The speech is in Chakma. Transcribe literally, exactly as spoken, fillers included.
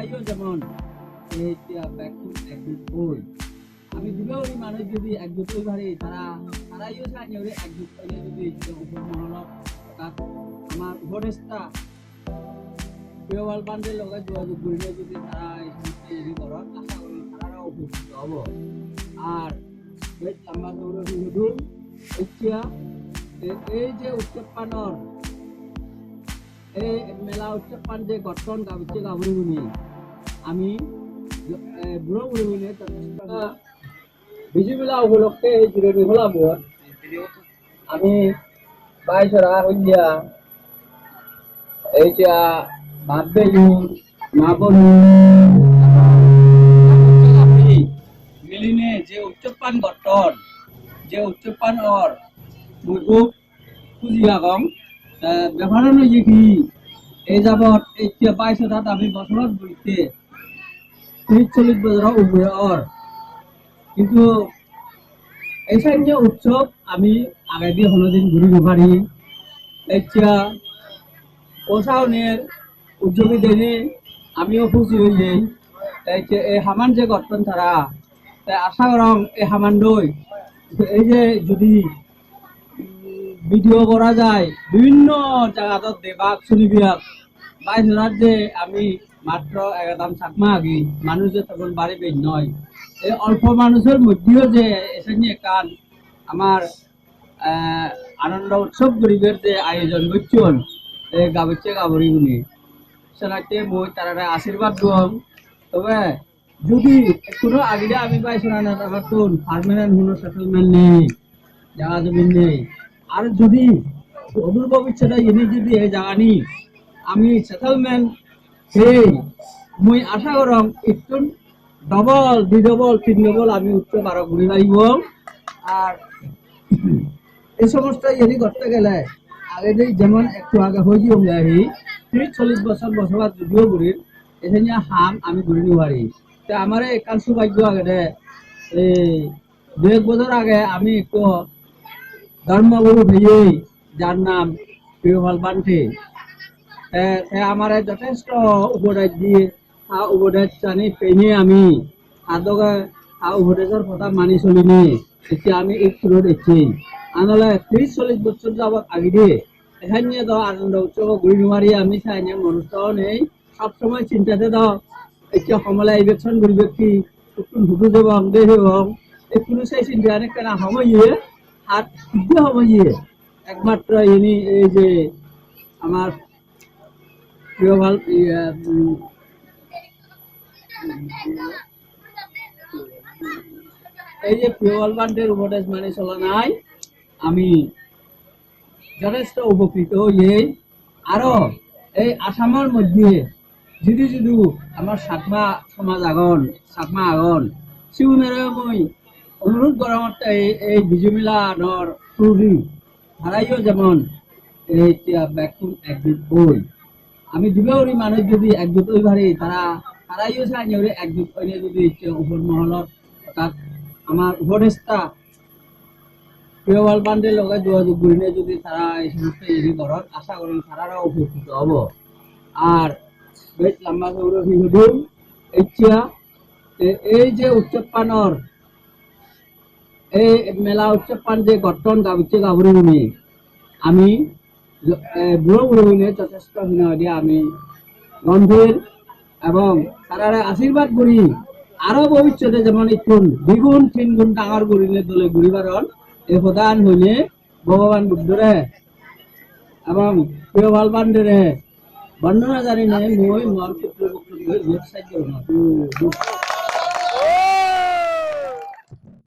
Jemon, ei, ittya, bekkun ekjut oi. Ami dibe uri manuj jodi ekjut oi pari, tara, tara iyo sanye uri ekjut oile jodi ittya upor moholot, orthat amar upodesta Priyopal Bhante loge jogajog gurinei jodi tara ei somosto iri goron, asha gori tararao upokrit obo. Ar bej lamba dore hudum, ittya, e-, ei je utsob panor, ei mela utsob pan je gotton gabujje gaburigune, ami, e, buro burigune jothesto Biju Mela upolokke ei jironi holamot ami Baisora Hulia, ei je bap bhei, ma bon, miline je utsob pan gotton, je utsob pan or, mui hub huji agong. Te beparan oye hi, ei jabot ei je Baisorat ami bosorot guritte tris chollish bojoro ugure or. Kintu ei sanye utsob ami agedi honodin guri no pari. Eccha osaoner ujjogi dene amiyo huji oye. Ecche ei haman je gotton tara, te asha gorong ei hamandoi ei je jodi video gora jai, bibhinno jagat debak sunibak, Baisorat je ami matro ekadam Chakma agi, manuj je tegon bari bej noi. Ei olpo manujor moddheyo je eseni ekkan amar, eh, anondo utsob guribar je ayojon gocchon, ei gabujje gaburigune, senatte mui tarare ashirbad duong. Tobe jodi ekkuno agede ami Baisoranot amattun permanent hono settlement nei, jaga jomin nei, ar jodi odhur bobissote iyeni jodi ei jagani ami settlement pei, mui asha gorong ittun double, di double, tin double ami utsob aro guri paribo. Ar ei somosto iyeni gotte gele agedi jemon ekku age hoi jiyonge hi, tris chollish bojor bosobas jodio gurir, eseni ham ami guri no pari. Te amare ekkan subhaggo agede, ei dui ek bojor age ami ekko dhormo guru peyei, jar nam Priyopal Bhante. Te, te amare jothesto upodes diye, ta upodes ani peinei ami, ta doge ta upodesor hoda mani solinei ecche ami ei iskulot ecchei. Anole tris chollish bojor jabot agede esanye do Anondo Utsob guri no pari, ami sanye monusto nei, sob somoi chinta thedo, ecche homole election guribe ki, huttun hudu jebong, de jebong, ekkunu sei chinta ani ekkena hom oye, ar hidde hom oye, ekmatro ini ei je amar Priyopal, iye, um, ei je Priyopal Bhanter upodes mani solanai ami jothesto upokrito oyei. Aro ei Assamor moddhe judu judu amar Chakma somaj agon, Chakma agon, sigunore mui onurot gorongotte ei, ei Biju Melanor through di tarayo jemon ei ittya bekkun ekjut oi. Ami dibe uri manuj jodi ekjut oi pari, tara, tarayo sanye uri ekjut oine jodi ittya upor moholot, orthat amar upodesta Priyopal Bhanter loge jogajog gurinei jodi tara ei somosto iri goron, asha gorong tararao upokrit obo. Ar bej lamba suguro hi hodung, eccha, e-, ei je utsob panor, ei mela utsob pan je gotton gabujje gaburigune, ami, eh, buro burigune jothesto hina hoide ami gombhir ebong tarare ashirbad guri, aro bobissote jemon ittun digun tingun dangor gurine dole guri paron, ei hodan hoine Bhogoban Buddhore ebong Priyopal Bhantere bondona janine mui mor putro putro iyot sajjo gorongor.